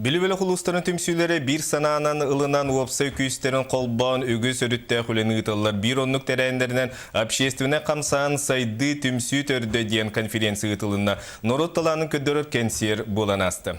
Бүлүү бөлөх улуустарын түмсүүлэрэ биир санаанан ылынан уопсай күүстэрин холбоон үгүс өрүттээх үлэни ыыталлар. Биир оннук тэрээһиннэринэн общественнай хамсааһын сайдыы түмсүү төрдө диэн конференция ыытылынна. Норуот талаанын көрдөрөр кэнсиэр буолан ааста.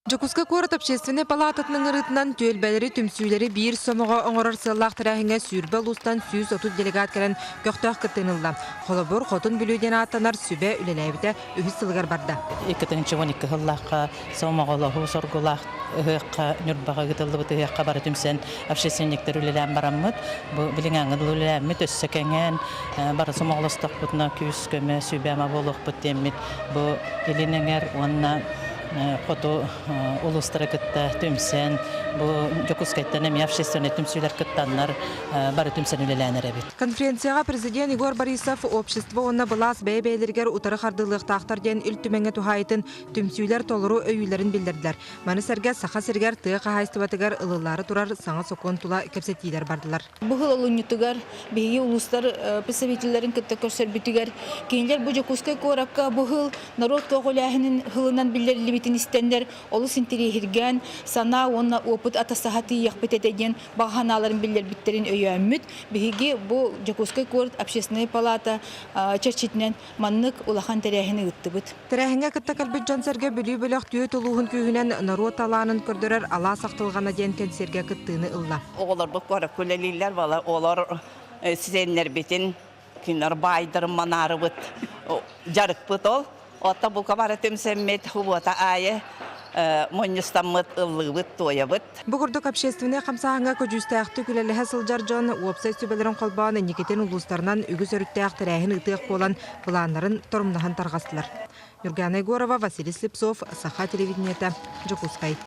Дьокуускай куорат общественнай палаататын ыҥырыытынан түөлбэлэри, түмсүүлэри биир сомоҕо оҥорор сыаллаах тэрээһиҥҥэ 20 улуустан 130 делегат кэлэн көхтөөх кыттыыны ылла. Холобур, Хотун Бүлүү диэн ааттанар сүбэ үлэлээбитэ үһүс сылыгар барда. 2012 сыллаахха сомоҕолоһуу соргулаах ыһыахха Ньурбаҕа ыытыллыбыт ыһыахха бары түмсэн общественниктар үлэлээн бараммыт, бу билиҥҥи дылы үлэлээммит өссө кэҥээн бары сомоҕолостохпутуна күүс-көмө, сүбэ-ама буолуохпут диэммит бу Илин Эҥэр уонна хоту улуустары кытта түмсэн, бу Дьокуускайтан эмиэ общественнай түмсүүлэр кыттаннар бары түмсэн үлэлээн эрэбит. Конференцияҕа президент Егор Борисов общество уонна былаас бэйэ-бэйэлэригэр утары хардыылыахтаахтар диэн Ил Түмэҥҥэ туһаайытын түмсүүлэр толору өйүүлэрин биллэрдилэр. Маны сэргэ Саха сиригэр тыа хаһаайыстыбатыгар ылыллаары турар саҥа сокуон тула кэпсэтиилэр бардылар. Бу сыл олунньутугар биһиги улуустар представителлэрин кытта көрсөрбүтүгэр кинилэр бу Дьокуускай куоракка бу сыл норуот көҕүлээһинин сылынан биллэриллибитин истэннэр олус интэриэһиргээн санаа уонна опыт атастаһа тиийиэхпит этэ диэн баҕа санааларын биллэрбиттэрин өйөөммүт, биһиги бу Дьокуускай куорат общественнай палата чэрчитинэн маннык улахан тэрээһини ыыттыбыт. Тэрээһиҥҥэ кытта кэлбит дьон-сэргэ Бүлүү бөлөх түөрт улууһун күүһүнэн норуот талаанын көрдөрөр Алаас ахтылҕана диэн кэнсиэргэ кыттыыны ылла. Оҕолорбут куоракка үлэлииллэр, олор сиэннэрбитин, кинилэр баайдарын манаарыбыт, дьарыкпыт ол. Оттон бука бары түмсэммит субуота аайы мунньустаммыт ыллыыбыт, туойабыт. Бу курдук общественнай хамсааһыҥҥа көдьүүстээхтик үлэлэһэ сылдьар дьон уопсай сүбэлэрин холбоон инникитин улуустарынан үгүс өрүттээх тэрээһин ыытыах буолан былааннарын торумнаһан тарҕастылар. Нюргана Егорова, Василий Слепцов, Саха телевидениета, Дьокуускай.